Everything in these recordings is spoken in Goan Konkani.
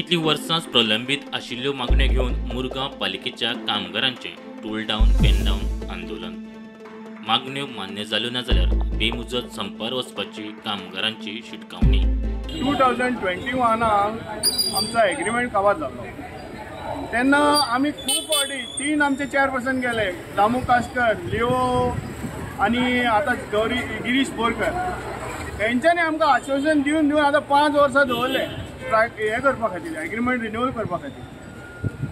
कितलीं वर्सां प्रलंबीत आशिल्ल्यो मागण्यो घेवन मुरगांव पालिकेच्या कामगारांचें टूल डावन पेन डावन आंदोलन. मागण्यो मान्य जाल्यो ना जाल्यार बेमुजत संपार वचपाची कामगारांची शिटकावणी. 2021 आमचो एग्रीमेंट काबार जाल्लो तेन्ना आमी खूब फावटी 3 आमचे चेअरपर्सन गेले, दामू कास्कर, लिओ आनी आतां गौरी गिरीश बोरकर, तेंच्यांनी आमकां आश्वासन दिवन दिवन आतां 5 वर्सां दवरले स्ट्रायक हें करपा खातीर, एग्रीमेंट रिन्यूअल करपा खातीर.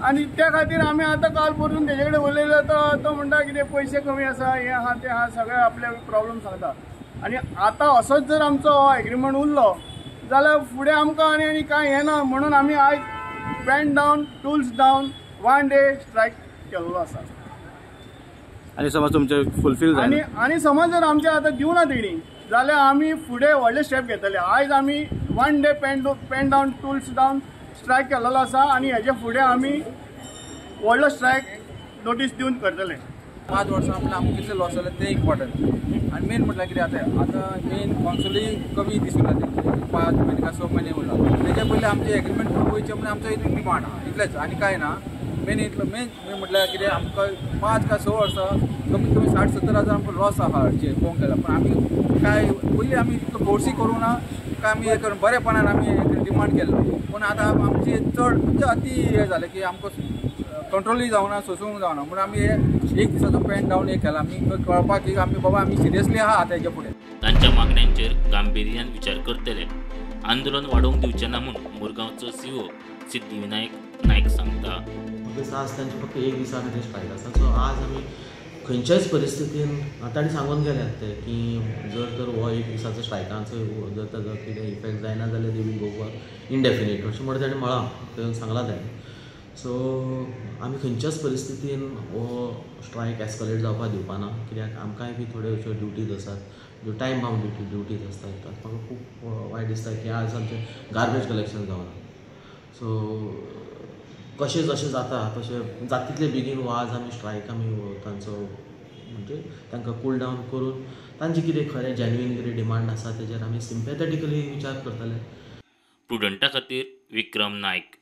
आनी त्या खातीर आमी आतां काल परतून तेजे कडेन उलयले तो म्हणटा कितें पयशे कमी आसा, हें आहा तें आहा, सगळे आपले प्रॉब्लम सांगता. आनी आतां असोच जर आमचो हो एग्रीमेंट उरलो जाल्यार फुडें आमकां आनी आनी कांय हें ना, म्हणून आमी आयज pen down tools down 1 day strike केल्लो आसा. आनी समज तुमचे फुलफील आनी आनी समज जर आमचे आतां दिवना तेणी जाल्यार आमी फुडें व्हडले स्टेप घेतले. आयज आमी 1 day pen down tools down strike केल्लो आसा आनी हेजे फुडें आमी व्हडलो स्ट्रायक नोटीस दिवन करतले. 5 वर्सां म्हळ्यार आमकां कितले लॉस जाले तें इम्पॉर्टंट. आनी मेन म्हटल्यार कितें आतां आतां मेन कॉन्सुलूय कमी दिसूंक लागले, 5 म्हयने काय 6 म्हयने उरला. तेच्या पयलीं आमचें एग्रीमेंट वयचें म्हणून आमचो एक डिमांड आहा, इतलेंच आनी कांय ना. मेन इतलो मेन म्हटल्यार कितें आमकां 5 काय 6 वर्सां कमीत कमी 60-70 हजार आमकां लॉस आहा हरचें पळोवंक गेल्यार. पूण आमी कांय पयलीं आमी इतलो फोर्सूय करूं ना काय आमी हें करून बरेपणान आमी डिमांड केल्लो, पूण आतां आमचें चड म्हणजे अती हें जालें की आमकां कंट्रोलूय जावना, सोसूंक जावना, म्हणून आमी हे एक दिसाचो पेन डावन एक केला. आमी कळपाक की आमी बाबा आमी सिरियसली आहा आतां हेच्या फुडें. तांच्या मागण्यांचेर गांभिर्यान विचार करतले, आंदोलन वाडोवंक दिवचें ना म्हूण मुरगांवचो सीओ सिद्धीविनायक नायक सांगता. आज तांचे फक्त एक दिसा खातीर स्ट्रायक आसा. सो आज आमी खंयच्याच परिस्थितीन तांणी सांगून गेल्यात ते की जर तर हो एक दिसाचो स्ट्रायकांचो जर ताजो कितें इफेक्ट जायना जाल्यार they will go for indefinite अशें म्हणून ताणें म्हळां, थंय सांगलां ताणें. सो आमी खंयच्याच परिस्थितीन हो स्ट्रायक एस्कलेट जावपाक दिवपा ना, कित्याक आमकांय बी थोड्यो अश्यो ड्युटीज आसात ज्यो टायम बावंड ड्युटीज आसतात. म्हाका खूब वायट दिसता की आज आमचें गार्बेज कलेक्शन जावना. सो कशें जशें जाता तशें जाता तितले बेगीन हो आज आमी स्ट्रायक आमी तांचो म्हणजे तांकां कूल डावन करून तांचे कितें खरें जेन्युइन कितें डिमांड आसा तेजेर आमी सिम्पॅथेटिकली विचार करतले. प्रुडंटा खातीर विक्रम नायक.